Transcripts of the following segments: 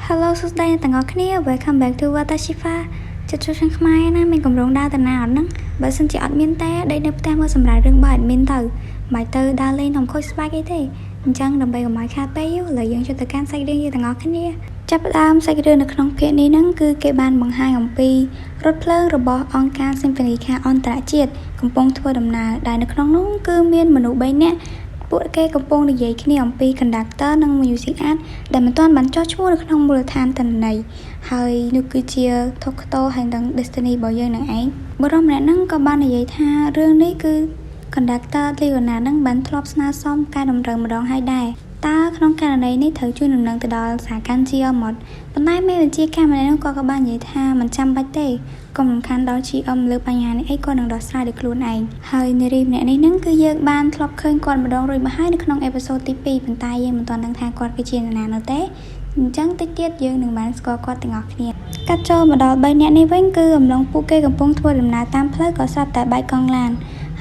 Hello សួស្តីអ្នកទាំងអស់គ្នា Welcome back to Watashifa ចិត្តជួយឆ្នាំខ្មែរណាមានកម្រងដើរតាណាអត់ហ្នឹងបើសិនជាអត់មានទេដេកនៅផ្ទះមើលសម្រាប់រឿងបើ admin ទៅមិនទៅដើរលេងក្នុងខូចស្បែកអីទេអញ្ចឹងដើម្បីកុំឲ្យខាតពេលយូរឥឡូវយើងចូលទៅកាន់សាច់រឿងយើងទាំងអស់គ្នាចាប់ផ្ដើមសាច់រឿងនៅក្នុងភាគនេះហ្នឹងគឺគេបានបង្ហាញអំពីរថភ្លើងរបស់អង្គការ Symphonica អន្តរជាតិកំពុងធ្វើដំណើរដែលនៅក្នុងនោះគឺមានមនុស្ស3នាក់ពួកគេកំពុងនិយាយគ្នាអំពី conductor និង music art ដែលមិនទាន់បានចុះឈ្មោះនៅក្នុងមូលដ្ឋានទិន្នន័យហើយនោះគឺជា Tokto ហើយនិង Destiny របស់យើងនឹងឯងបុរសម្នាក់ហ្នឹងក៏បាននិយាយថារឿងនេះគឺ conductor Leona នឹងបានធ្លាប់ស្នើសុំកែតម្រូវម្ដងហើយដែរតើក្នុងករណីនេះត្រូវជួយដំណឹងទៅដល់សហការ GM មកប៉ុន្តែមេបញ្ជាការម្នាក់នោះក៏បាននិយាយថាមិនចាំបាច់ទេកុំរំខានដល់ GM លើបញ្ហានេះអីគាត់នឹងដោះស្រាយដោយខ្លួនឯងហើយនារីម្នាក់នេះនឹងគឺយើងបានធ្លាប់ឃើញគាត់ម្ដងរួចមកហើយនៅក្នុង episode ទី2ប៉ុន្តែយើងមិនទាន់ដឹងថាគាត់គឺជានរណានោះទេអញ្ចឹងតិចទៀតយើងនឹងបានស្គាល់គាត់ទាំងអស់គ្នាកាត់ចូលមកដល់3នាក់នេះវិញគឺអំឡុងពួកគេកំពុងធ្វើដំណើរតាមផ្លូវក៏ស្រាប់តែបែកកង់ឡាន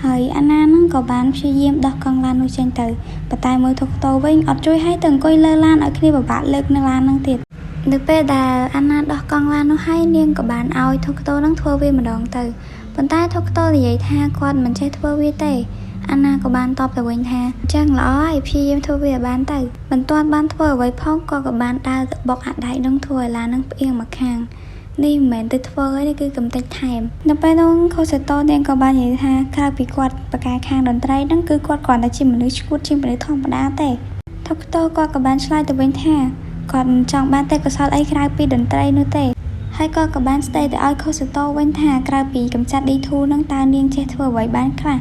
ហើយអាណានឹងក៏បានព្យាយាមដោះកង់ឡាននោះចេញទៅប៉ុន្តែមើលថុកតូវិញអត់ជួយឲ្យទៅអង្គុយលើឡានឲ្យគ្នាពិបាកលើកនៅឡាននឹងទៀតនៅពេលដែលអាណាដោះកង់ឡាននោះហើយនាងក៏បានឲ្យថុកតូនឹងធ្វើវាម្ដងទៅប៉ុន្តែថុកតូនិយាយថាគាត់មិនចេះធ្វើវាទេអាណាក៏បានតបទៅវិញថាអញ្ចឹងល្អហើយព្យាយាមធ្វើវាឲ្យបានទៅមិនទាន់បានធ្វើអ្វីផងក៏ក៏បានដើរទៅបុកអាដែកនឹងធ្វើឲ្យឡាននឹងផ្អៀងមកខាងនេះមិនមែនទៅធ្វើអីគឺកំតិចថែមនៅពេលនោះខូសេតូនាងក៏បាននិយាយថាក្រៅពីគាត់បកកែខាងតន្ត្រីហ្នឹងគឺគាត់គ្រាន់តែជាមនុស្សឈួតជាងមនុស្សធម្មតាទេថុកតូគាត់ក៏បានឆ្លើយទៅវិញថាគាត់មិនចង់បានទេកុសលអីក្រៅពីតន្ត្រីនោះទេហើយក៏ក៏បានស្ដីទៅឲ្យខូសេតូវិញថាក្រៅពីកម្ចាត់ D2 នឹងតើនាងចេះធ្វើអ្វីបានខ្លះ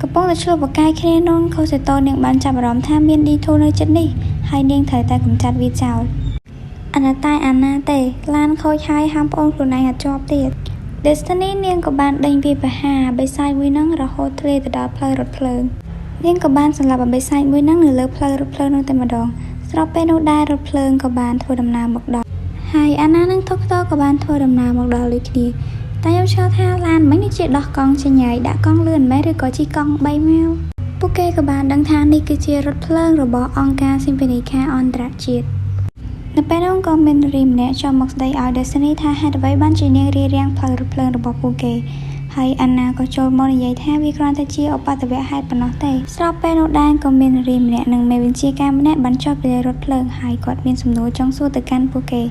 កំពុងតែឆ្លោះប្រកែកគ្នានោះខូសេតូនាងបានចាប់អារម្មណ៍ថាមាន D2 នៅជិតនេះហើយនាងត្រូវតែកម្ចាត់វាចោលអនាតែអាណាទេឡានខូចហើយហាមប្អូនខ្លួនឯងអត់ជាប់ទៀត Destiny នាងក៏បានដេញវាបហាបិសាចមួយហ្នឹងរហូតធ្លាយទៅដល់ផ្លូវរថភ្លើងនាងក៏បានសម្លាប់បិសាចមួយហ្នឹងនៅលើផ្លូវរថភ្លើងនោះតែម្ដងស្របពេលនោះដែររថភ្លើងក៏បានធ្វើដំណើរមកដល់ហើយអាណានិងថុកតក៏បានធ្វើដំណើរមកដល់ដូចគ្នាតែខ្ញុំឆ្ងល់ថាឡានមិញនេះជាដោះកង់ចេញហើយដាក់កង់លឿនមែនឬក៏ជិះកង់3មកពួកគេក៏បានដឹងថានេះគឺជារថភ្លើងរបស់អង្គការ Symphonica អន្តរជាតិនៅពេលនោះក៏មាននារីម្នាក់ចូលមកស្ដីឲ្យ Destiny ថាហេតុអ្វីបានជានាងរារាំងផ្លូវរថភ្លើងរបស់ពួកគេហើយអាណាក៏ចូលមកនិយាយថាវាគ្រាន់តែជាឧបទ្ទវហេតុប៉ុណ្ណោះទេស្របពេលនោះដែរក៏មាននារីម្នាក់និងមេបញ្ជាការម្នាក់បានចុះពីលើរថភ្លើងហើយគាត់មានសំណួរចង់សួរទៅកាន់ពួកគេ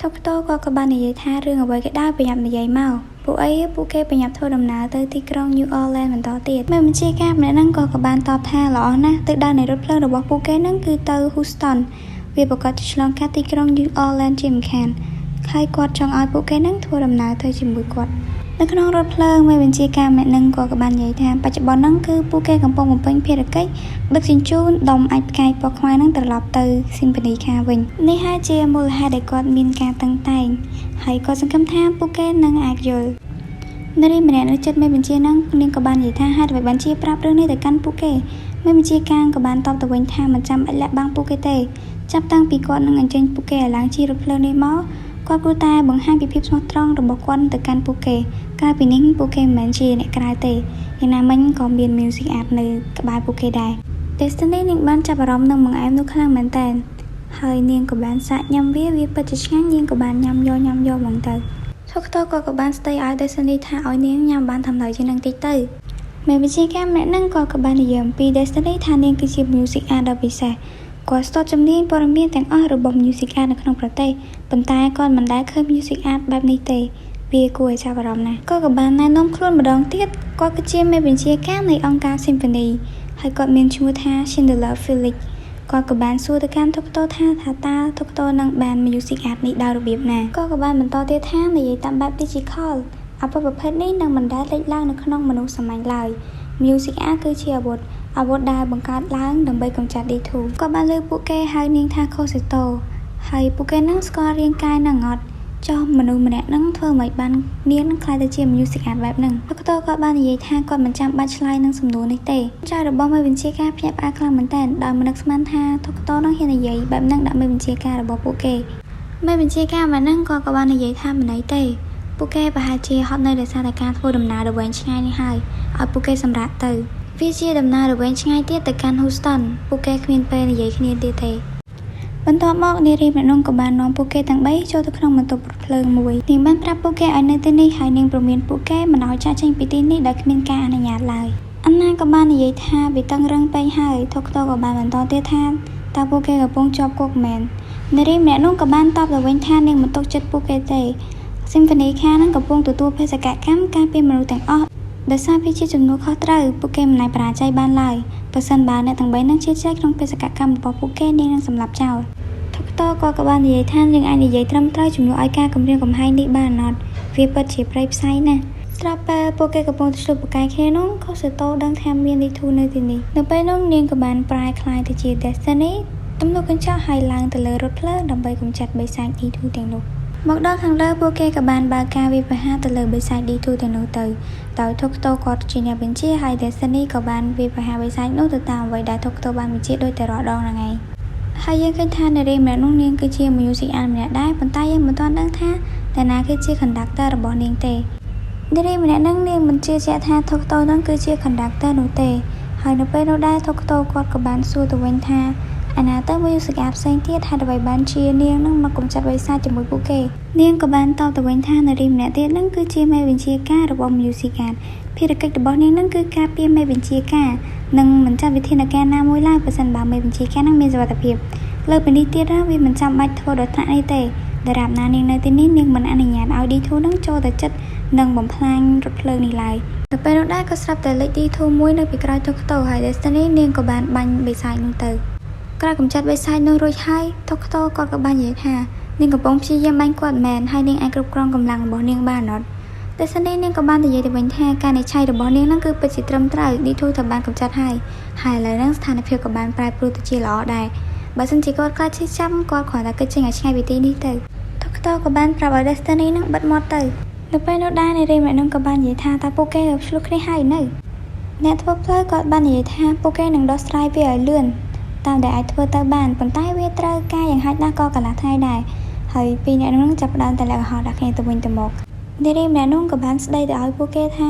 ថុកតូក៏ក៏បាននិយាយថារឿងអ្វីក៏ដោយប្រញាប់និយាយមកពួកអីពួកគេប្រញាប់ធ្វើដំណើរទៅទីក្រុង New Orleans បន្តទៀតមេបញ្ជាការម្នាក់ហ្នឹងក៏ក៏បានតបថាល្អណាស់ទិសដៅនៃរថភ្លើងរបស់ពួកគេហ្នឹងគឺទៅ Houston វាប្រកាសជាឆ្លងកាត់ទីក្រុង New Orleans ជាមិនខានហើយគាត់ចង់ឲ្យពួកគេនឹងធ្វើដំណើរទៅជាមួយគាត់នៅក្នុងរថភ្លើងមេបញ្ជាការម្នាក់នឹងក៏ក៏បាននិយាយថាបច្ចុប្បន្នហ្នឹងគឺពួកគេកំពុងបំពេញភារកិច្ចដឹកជញ្ជូនដុំអាចផ្កាយពណ៌ខ្មៅហ្នឹងត្រឡប់ទៅ Symphonica វិញនេះហើយជាមូលហេតុដែលគាត់មានការតឹងតែងហើយគាត់សង្ឃឹមថាពួកគេនឹងអាចយល់នារីម្នាក់នៅចិត្តមេបញ្ជាហ្នឹងនាងក៏បាននិយាយថាហេតុអ្វីបានជាប្រាប់រឿងនេះទៅកាន់ពួកគេមេបញ្ជាការក៏បានតបទៅវិញថាមិនចាំបាច់លាក់បាំងពួកគេទេចាប់តាំងពីគាត់នឹងអញ្ជើញពួកគេឲ្យឡើងជិះរថភ្លើងនេះមកគាត់គួរតែបង្ហាញពីភាពស្មោះត្រង់របស់គាត់ទៅកាន់ពួកគេក្រៅពីនេះពួកគេមិនមែនជាអ្នកក្រៅទេយ៉ាងណាមិញក៏មាន music art នៅក្បែរពួកគេដែរ Destiny នាងបានចាប់អារម្មណ៍នឹងបង្អែមនោះខ្លាំងមែនតើហើយនាងក៏បានសាកញ៉ាំវាវាពិតជាឆ្ងាញ់នាងក៏បានញ៉ាំយកញ៉ាំយកហ្មងទៅថុកតក៏ក៏បានស្ដីឲ្យ Destiny ថាឲ្យនាងញ៉ាំបានធ្វើនៅជាងនឹងតិចទៅមេវិជាការម្នាក់ហ្នឹងក៏ក៏បាននិយាយអំពី Destiny ថានាងគឺជា music art ដ៏ពិសេសគាត់ស្ទាត់ជំនាញព័ត៌មានទាំងអស់របស់ music art នៅក្នុងប្រទេសប៉ុន្តែគាត់មិនដែលឃើញ music art បែបនេះទេវាគួរឲ្យចាប់អារម្មណ៍ណាស់គាត់ក៏បានណែនាំខ្លួនម្ដងទៀតគាត់គឺជាមេបញ្ជាការនៃអង្គការ Symphony ហើយគាត់មានឈ្មោះថា Schindler Felix គាត់ក៏បានសួរទៅកាន់ថុកតូថាថាតើថុកតូនឹងបាន music art នេះដោយរបៀបណាគាត់ក៏បានបន្តទៀតថានិយាយតាមបែប digital អាវុធប្រភេទនេះនឹងមិនដែលលេចឡើងនៅក្នុងមនុស្សសាមញ្ញឡើយ Music Art គឺជាអាវុធអាវុធដែលបង្កើតឡើងដើម្បីកម្ចាត់ D2 គាត់បានលើពួកគេហៅនាងថា Cosetto ហើយពួកគេនឹងស្គាល់រាងកាយនឹងអត់ចុះមនុស្សម្នាក់ហ្នឹងធ្វើមិនបាននាងនឹងក្លាយទៅជា music art បែបហ្នឹងដុកទ័រគាត់បាននិយាយថាគាត់មិនចាំបាច់ឆ្លើយនឹងសំណួរនេះទេចៅរបស់មេបញ្ជាការភ្ញាក់ផ្អើលខ្លាំងមែនទែនដោយមិននឹកស្មានថាដុកទ័រនឹងហ៊ាននិយាយបែបហ្នឹងដាក់មេបញ្ជាការរបស់ពួកគេមេបញ្ជាការម្នាក់ហ្នឹងក៏ក៏បាននិយាយថាមិនអីទេពួកគេប្រហែលជាហត់នឿយដោយសារតែការធ្វើដំណើរដ៏វែងឆ្ងាយនេះហើយឲ្យពួកគេសម្រាកទៅវាជាដំណើរដ៏វែងឆ្ងាយទៀតទៅកាន់ Houston ពួកគេគ្មានពេលនិយាយគ្នាទៀតទេ។ បន្ទាប់មកនារីម្នាក់នោះក៏បាននាំពួកគេទាំងបីចូលទៅក្នុងបន្ទប់រថភ្លើងមួយនាងបានប្រាប់ពួកគេឲ្យនៅទីនេះហើយនាងព្រមានពួកគេមិនឲ្យចាកចេញពីទីនេះដោយគ្មានការអនុញ្ញាតឡើយអាណាក៏បាននិយាយថាវាតឹងរឹងពេកហើយថុកតក៏បានបន្តទៀតថាតើពួកគេកំពុងជាប់គុកមែននារីម្នាក់នោះក៏បានតបទៅវិញថានាងមិនទុកចិត្តពួកគេទេ Symphony ខានឹងកំពុងទទួលបេសកកម្មការពារមនុស្សទាំងអស់ដោយសារវាជាជំនួសខុសត្រូវពួកគេមិនអាចបរាជ័យបានឡើយបើសិនបើអ្នកទាំងបីនឹងជឿជាក់ក្នុងបេសកកម្មរបស់ពួកគេនាងនឹងសម្លាប់ចោលថុកតក៏ក៏បាននិយាយថានាងអាចនិយាយត្រឹមត្រូវជំនួសឲ្យការគំរាមកំហែងនេះបានអត់វាពិតជាព្រៃផ្សៃណាស់ស្រាប់ពេលពួកគេកំពុងឆ្លុះប្រកែកគ្នានោះខុសតោដឹងថាមានលីធូនៅទីនេះនៅពេលនោះនាងក៏បានប្រែក្លាយទៅជា Destiny ទំលុះកញ្ចក់ហើយឡើងទៅលើរថភ្លើងដើម្បីកម្ចាត់បិសាច D2 ទាំងនោះមកដល់ខាងលើពួកគេក៏បានបើកការវាយប្រហារទៅលើបិសាច D2 ទាំងនោះទៅដោយថុកតូគាត់ជាអ្នកបញ្ជាហើយ Destiny ក៏បានវាយប្រហារបិសាចនោះទៅតាមអ្វីដែលថុកតូបានបញ្ជាដោយតែរាល់ដងហ្នឹងឯងហើយយើងឃើញថានារីម្នាក់នោះនាងគឺជា Music Art ម្នាក់ដែរប៉ុន្តែយើងមិនទាន់ដឹងថាតើណាគេជា conductor របស់នាងទេនារីម្នាក់ហ្នឹងនាងមិនជឿជាក់ថាថុកតូហ្នឹងគឺជា conductor នោះទេហើយនៅពេលនោះដែរថុកតូគាត់ក៏បានសួរទៅវិញថាអាណាទៅ Music Art ផ្សេងទៀតហេតុអ្វីបានជានាងនឹងមកកម្ចាត់បិសាចជាមួយពួកគេនាងក៏បានតបទៅវិញថានារីម្នាក់ទៀតនឹងគឺជាមេបញ្ជាការរបស់ Music Art ភារកិច្ចរបស់នាងនឹងគឺការពារមេបញ្ជាការនិងមិនចាត់វិធានការណាមួយឡើយប្រសិនបើមេបញ្ជាការនឹងមានសុវត្ថិភាពលើពីនេះទៀតវាមិនចាំបាច់ធ្វើដល់ថ្នាក់នេះទេដរាបណានាងនៅទីនេះនាងមិនអនុញ្ញាតឲ្យ D2 នឹងចូលទៅចិត្តនិងបំផ្លាញរថភ្លើងនេះឡើយទៅពេលនោះដែរក៏ស្រាប់តែលេច D2 មួយនៅពីក្រោយតុកតោហើយ Destiny នាងក៏បានបាញ់បិសាចនោះទៅក្រោយកម្ចាត់បិសាចនោះរួចហើយថុកតោគាត់ក៏បាននិយាយថានាងកំពុងព្យាយាមបាញ់គាត់មែនហើយនាងអាចគ្រប់គ្រងកម្លាំងរបស់នាងបានអត់ Destiny នាងក៏បាននិយាយទៅវិញថាការនិច្ឆ័យរបស់នាងនឹងគឺពិតជាត្រឹមត្រូវ D2 ត្រូវបានកម្ចាត់ហើយហើយឥឡូវហ្នឹងស្ថានភាពក៏បានប្រែប្រួលទៅជាល្អដែរបើសិនជាគាត់ខ្លាចឈឺចាំគាត់គ្រាន់តែគិតចេញឲ្យឆ្ងាយពីទីនេះទៅថុកតោក៏បានប្រាប់ឲ្យ Destiny នឹងបិទមាត់ទៅនៅពេលនោះដែរនារីម្នាក់នោះក៏បាននិយាយថាតើពួកគេក៏ឆ្លោះគ្នាហើយនៅអ្នកធ្វើផ្លូវគាត់បាននិយាយថាពួកគេនឹងដោះស្រាយវាឲ្យលឿនតាមដែលអាចធ្វើទៅបានប៉ុន្តែវាត្រូវការយ៉ាងហោចណាស់ក៏កន្លះថ្ងៃដែរហើយពីរអ្នកនោះចាប់ផ្ដើមតែលាក់កុហកដាក់គ្នាទៅវិញទៅមកនារីម្នាក់នោះក៏បានស្ដីទៅឲ្យពួកគេថា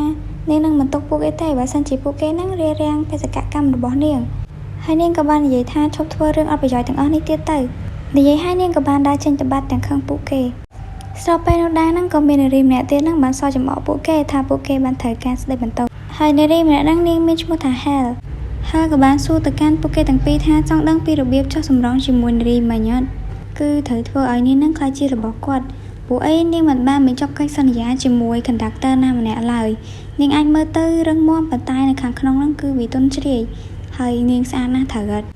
នាងនឹងមិនទុកពួកគេទេបើសិនជាពួកគេនឹងរារាំងបេសកកម្មរបស់នាងហើយនាងក៏បាននិយាយថាឈប់ធ្វើរឿងអត់ប្រយោជន៍ទាំងអស់នេះទៀតទៅនិយាយហើយនាងក៏បានដើរចេញទៅបាត់ទាំងខឹងពួកគេស្របពេលនោះដែរហ្នឹងក៏មាននារីម្នាក់ទៀតហ្នឹងបានសល់ចំអកពួកគេថាពួកគេបានត្រូវការស្ដីបន្ទោសហើយនារីម្នាក់ហ្នឹងនាងមានឈ្មោះថា Hell ហើយក៏បានសួរទៅកាន់ពួកគេទាំងពីរថាចង់ដឹងពីរបៀបចុះសម្រងជាមួយនារីមិញអត់គឺត្រូវធ្វើឲ្យនាងនឹងក្លាយជារបស់គាត់ពួកអីនាងមិនបានបញ្ចប់កិច្ចសន្យាជាមួយ conductor ណាម្នាក់ឡើយនាងអាចមើលទៅរឹងមាំប៉ុន្តែនៅខាងក្នុងហ្នឹងគឺវាទន់ជ្រាយហើយនាងស្អាតណាស់ត្រូវអត់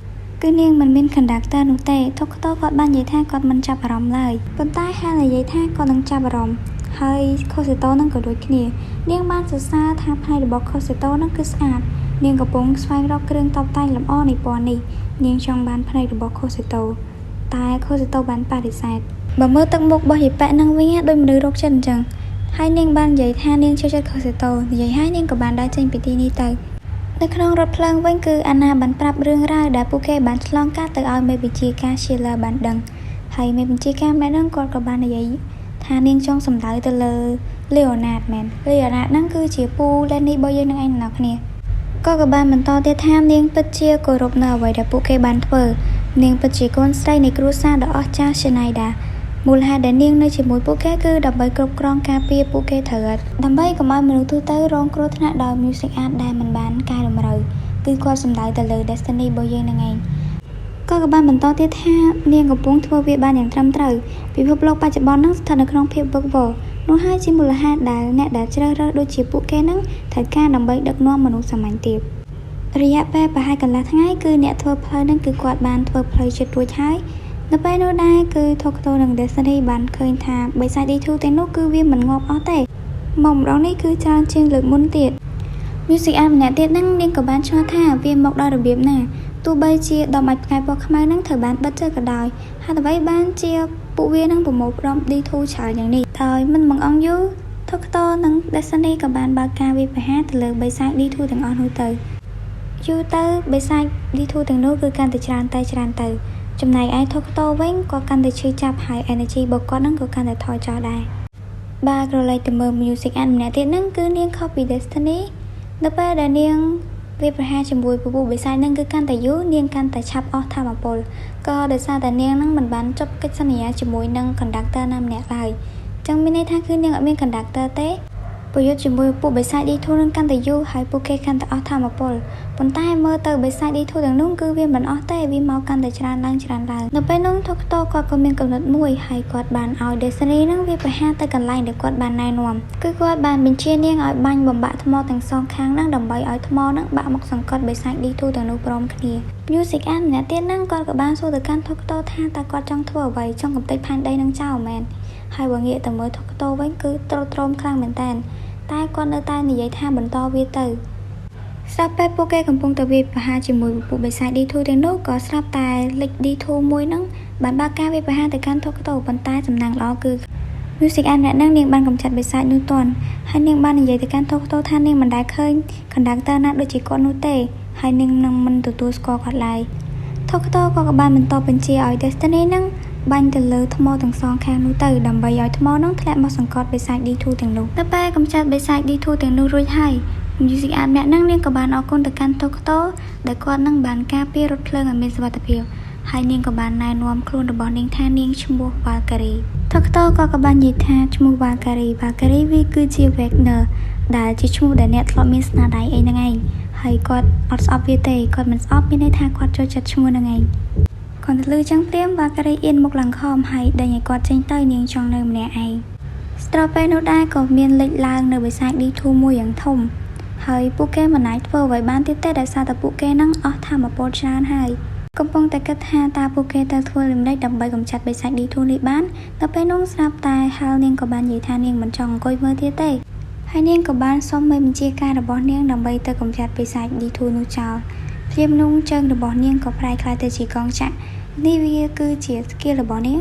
គឺនាងមិនមាន conductor នោះទេថុកតគាត់បាននិយាយថាគាត់មិនចាប់អារម្មណ៍ឡើយប៉ុន្តែហាលនិយាយថាគាត់នឹងចាប់អារម្មណ៍ហើយខូសេតូនឹងក៏ដូចគ្នានាងបានសរសើរថាផ្នែករបស់ខូសេតូនឹងគឺស្អាតនាងកំពុងស្វែងរកគ្រឿងតុបតែងលម្អនៃពណ៌នេះនាងចង់បានផ្នែករបស់ខូសេតូតែខូសេតូបានបដិសេធបើមើលទឹកមុខរបស់យីប៉ែនឹងវិញដូចមនុស្សរោគចិត្តអញ្ចឹងហើយនាងបាននិយាយថានាងចូលចិត្តខូសេតូនិយាយហើយនាងក៏បានដើរចេញពីទីនេះទៅនៅក្នុងរថភ្លើងវិញគឺអាណាបានប្រាប់រឿងរ៉ាវដែលពួកគេបានឆ្លងកាត់ទៅឲ្យមេបញ្ជាការ Sheila បានដឹងហើយមេបញ្ជាការម្នាក់ហ្នឹងគាត់ក៏បាននិយាយថានាងចង់សម្ដៅទៅលើ Leonard មែន Leonard ហ្នឹងគឺជាពូ Lenny របស់យើងនឹងឯងអ្នកគ្នាក៏ក៏បានបន្តទៀតថានាងពិតជាគោរពនៅអ្វីដែលពួកគេបានធ្វើនាងពិតជាកូនស្រីនៃគ្រួសារដ៏អស្ចារ្យ Schneider មូលហេតុដែលនាងនៅជាមួយពួកគេគឺដើម្បីគ្រប់គ្រងការពារពួកគេត្រូវអត់ដើម្បីកុំឲ្យមនុស្សទូទៅរងគ្រោះថ្នាក់ដោយ Music Art ដែលមិនបានកែតម្រូវគឺគាត់សំដៅទៅលើ Destiny របស់យើងនឹងឯងក៏ក៏បានបន្តទៀតថានាងកំពុងធ្វើវាបានយ៉ាងត្រឹមត្រូវពិភពលោកបច្ចុប្បន្ននឹងស្ថិតនៅក្នុងភាពវឹកវរនោះហើយជាមូលហេតុដែលអ្នកដែលជ្រើសរើសដូចជាពួកគេនឹងត្រូវការដើម្បីដឹកនាំមនុស្សសាមញ្ញទៀតរយៈពេលប្រហែលកន្លះថ្ងៃគឺអ្នកធ្វើផ្លូវនឹងគឺគាត់បានធ្វើផ្លូវជិតរួចហើយនៅពេលនោះដែរគឺ Tokyo និង Destiny បានឃើញថាបិសាច D2 ទាំងនោះគឺវាមិនងាប់អស់ទេមកម្ដងនេះគឺច្រើនជាងលើកមុនទៀត Music Art ម្នាក់ទៀតហ្នឹងនាងក៏បានឆ្ងល់ថាវាមកដល់របៀបណាទោះបីជាដុំអាចផ្កាយពណ៌ខ្មៅហ្នឹងត្រូវបានបិទចុះក៏ដោយហេតុអ្វីបានជាពួកវានឹងប្រមូលផ្ដុំ D2 ច្រើនយ៉ាងនេះដោយមិនបង្អង់យូរ Tokyo និង Destiny ក៏បានបើកការវាយប្រហារទៅលើបិសាច D2 ទាំងអស់នោះទៅយូរទៅបិសាច D2 ទាំងនោះគឺកាន់តែច្រើនទៅច្រើនទៅចំណែកឯ Tokyo វិញក៏កាន់តែឈឺចាប់ហើយ energy របស់គាត់នឹងក៏កាន់តែថយចុះដែរបាទក្រឡេកទៅមើល Music Art ម្នាក់ទៀតហ្នឹងគឺនាងខុសពី Destiny នៅពេលដែលនាង វាប្រហារជាមួយពពួកបិសាចនឹងគឺកាន់តែយូរនាងកាន់តែឆាប់អស់ថាមពលក៏ដោយសារតែនាងនឹងមិនបានចប់កិច្ចសន្យាជាមួយនឹង conductor ណាម្នាក់ឡើយចឹងមានន័យថាគឺនាងអត់មាន conductor ទេប្រយុទ្ធជាមួយពួកបិសាច D2 នឹងកាន់តែយូរហើយពួកគេកាន់តែអស់ថាមពលប៉ុន្តែមើលទៅបិសាច D2 ទាំងនោះគឺវាមិនអស់ទេវាមកកាន់តែច្រើនឡើងច្រើនឡើងនៅពេលនោះ Tokto គាត់ក៏មានកំណត់មួយហើយគាត់បានឲ្យ Destiny នឹងវាប្រហារទៅកន្លែងដែលគាត់បានណែនាំគឺគាត់បានបញ្ជានាងឲ្យបាញ់បំបាក់ថ្មទាំងសងខាងហ្នឹងដើម្បីឲ្យថ្មហ្នឹងបាក់មកសង្កត់បិសាច D2 ទាំងនោះព្រមគ្នា Music Art ម្នាក់ទៀតហ្នឹងគាត់ក៏បានសួរទៅកាន់ Tokto ថាតើគាត់ចង់ធ្វើអ្វីចង់កម្ទេចផែនដីនឹងចោលមែនហើយបើងាកទៅមើល Tokto វិញគឺទ្រុឌទ្រោមខ្លាំងមែនតើតែគាត់នៅតែនិយាយថាបន្តវាទៅស្រាប់ពេលពួកគេកំពុងតែវាយប្រហារជាមួយពពួកបិសាច D2 ទាំងនោះក៏ស្រាប់តែលិច D2 មួយហ្នឹងបានបើកការវាយប្រហារទៅកាន់ Tokto ប៉ុន្តែសំណាងល្អគឺ Music Art ម្នាក់ហ្នឹងនាងបានកម្ចាត់បិសាចនោះទាន់ហើយនាងបាននិយាយទៅកាន់ Tokto ថានាងមិនដែលឃើញ conductor ណាដូចជាគាត់នោះទេហើយនាងនឹងមិនទទួលស្គាល់គាត់ឡើយ Tokto ក៏បានបន្តបញ្ជាឲ្យ Destiny នឹងបាញ់ទៅលើថ្មទាំងសងខាងនោះទៅដើម្បីឲ្យថ្មនោះធ្លាក់មកសង្កត់បិសាច D2 ទាំងនោះទៅពេលកម្ចាត់បិសាច D2 ទាំងនោះរួចហើយ Music Art ម្នាក់ហ្នឹងនាងក៏បានអរគុណទៅកាន់ Tokto ដែលគាត់នឹងបានការពាររថភ្លើងឲ្យមានសុវត្ថិភាពហើយនាងក៏បានណែនាំខ្លួនរបស់នាងថានាងឈ្មោះ Valkyrie Tokto ក៏បាននិយាយថាឈ្មោះ Valkyrie Valkyrie វាគឺជា Wagner ដែលជាឈ្មោះដែលអ្នកធ្លាប់មានស្នាដៃអីហ្នឹងឯងហើយគាត់អត់ស្អប់វាទេគាត់មិនស្អប់មានន័យថាគាត់ចូលចិត្តឈ្មោះហ្នឹងឯងគាត់ទៅលឺចឹងភ្លាម Valkyrie អៀនមុខឡើងខំហើយដេញឲ្យគាត់ចេញទៅនាងចង់នៅម្នាក់ឯងស្របពេលនោះដែរក៏មានលេចឡើងនៅបិសាច D2 មួយយ៉ាងធំហើយពួកគេមិនអាចធ្វើអ្វីបានទៀតទេដោយសារតែពួកគេនឹងអស់ថាមពលច្រើនហើយកំពុងតែគិតថាតើពួកគេទៅធ្វើលំលេចដើម្បីកម្ចាត់បិសាច D2 នេះបានដល់ពេលនោះស្រាប់តែហាលនាងក៏បាននិយាយថានាងមិនចង់អង្គុយមើលទៀតទេហើយនាងក៏បានសុំមេបញ្ជាការរបស់នាងដើម្បីទៅកម្ចាត់បិសាច D2 នោះចោលភ្លាមនោះជើងរបស់នាងក៏ប្រែក្លាយទៅជាកងចក្រនេះវាគឺជា skill របស់នាង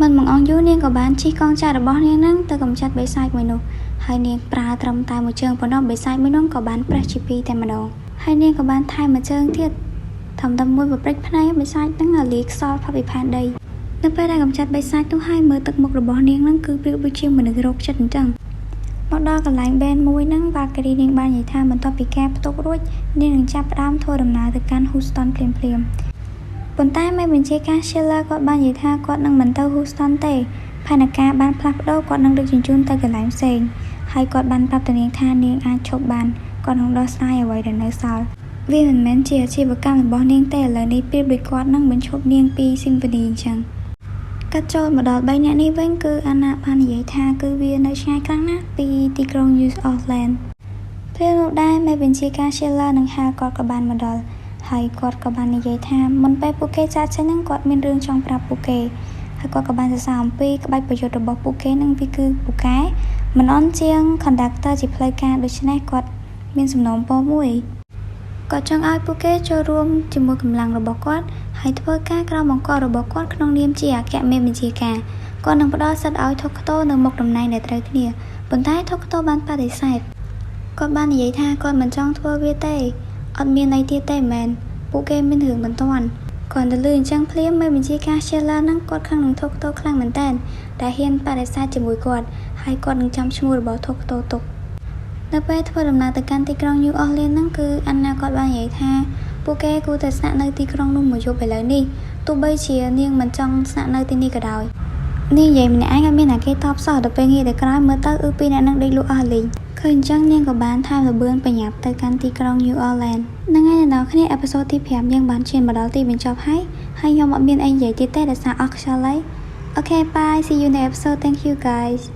មិនបង្អង់យូរនាងក៏បានជិះកងចក្ររបស់នាងនឹងទៅកម្ចាត់បិសាចមួយនោះហើយនាងប្រើត្រឹមតែមួយជើងប៉ុណ្ណោះបិសាចមួយនោះក៏បានប្រេះជាពីរតែម្ដងហើយនាងក៏បានថែមមួយជើងទៀតធំតែមួយប្រព្រឹត្តភ្នែកបិសាចហ្នឹងលាយខ្សោយផុតពីផែនដីនៅពេលដែលកម្ចាត់បិសាចនោះហើយមើលទឹកមុខរបស់នាងហ្នឹងគឺប្រៀបដូចជាមនុស្សរោគចិត្តអញ្ចឹងមកដល់កន្លែងបេនមួយហ្នឹង Valkyrie នាងបាននិយាយថាបន្ទាប់ពីការផ្ទុករួចនាងនឹងចាប់ផ្ដើមធ្វើដំណើរទៅកាន់ Houston ភ្លាមភ្លាមប៉ុន្តែមេបញ្ជាការ Schiller គាត់បាននិយាយថាគាត់នឹងមិនទៅ Houston ទេផែនការបានផ្លាស់ប្ដូរគាត់នឹងដឹកជញ្ជូនទៅកន្លែងផ្សេងហើយគាត់បានប្រាប់ទៅនាងថានាងអាចឈប់បានគាត់នឹងដោះស្រាយអ្វីដែលនៅសល់វាមិនមែនជាអាជីវកម្មរបស់នាងទេឥឡូវនេះប្រៀបដូចគាត់នឹងបញ្ឈប់នាងពី Symphony អញ្ចឹងកាត់ចូលមកដល់3នាក់នេះវិញគឺអាណាបាននិយាយថាគឺវានៅឆ្ងាយខ្លាំងណាស់ពីទីក្រុង New Orleans ពេលនោះដែរមេបញ្ជាការ Schiller និង Hal គាត់ក៏បានមកដល់ហើយគាត់ក៏បាននិយាយថាមុនពេលពួកគេចាកចេញហ្នឹងគាត់មានរឿងចង់ប្រាប់ពួកគេហើយគាត់ក៏បានសរសើរអំពីក្បាច់ប្រយុទ្ធរបស់ពួកគេនឹងវាគឺពូកែមិនអន់ជាង conductor ជាផ្លូវការដូច្នេះគាត់មានសំណូមពរមួយគាត់ចង់ឲ្យពួកគេចូលរួមជាមួយកម្លាំងរបស់គាត់ហើយធ្វើការក្រោមបង្គាប់របស់គាត់ក្នុងនាមជាអគ្គមេបញ្ជាការគាត់នឹងផ្ដល់សិទ្ធិឲ្យ Tokto នៅមុខតំណែងដែលត្រូវគ្នាប៉ុន្តែ Tokto បានបដិសេធគាត់បាននិយាយថាគាត់មិនចង់ធ្វើវាទេអត់មានន័យទៀតទេមែនពួកគេមានរឿងបន្ទាន់គាត់ទៅលឺអញ្ចឹងភ្លាមមេបញ្ជាការ Schiller ហ្នឹងគាត់ខឹងនឹង Tokto ខ្លាំងមែនតើដែលហ៊ានបដិសេធជាមួយគាត់ហើយគាត់នឹងចាំឈ្មោះរបស់ Tokto ទុកនៅពេលធ្វើដំណើរទៅកាន់ទីក្រុង New Orleans ហ្នឹងគឺអាណាគាត់បាននិយាយថាពួកគេគួរតែស្នាក់នៅទីក្រុងនោះមួយយប់ឥឡូវនេះទោះបីជានាងមិនចង់ស្នាក់នៅទីនេះក៏ដោយនាងនិយាយម្នាក់ឯងអត់មានអ្នកគេតបសោះដល់ពេលងាកទៅក្រោយមើលទៅអឺពីរអ្នកនឹងដេកលក់អស់លីងឃើញអញ្ចឹងនាងក៏បានថែមល្បឿនប្រញាប់ទៅកាន់ទីក្រុង New Orleans ហ្នឹងហើយអ្នកនរគ្នាepisode ទី5យើងបានឈានមកដល់ទីបញ្ចប់ហើយហើយខ្ញុំអត់មានអីនិយាយទៀតទេដោយសារអស់ខ្យល់ហើយ okay, bye, see you next episode. Thank you, guys.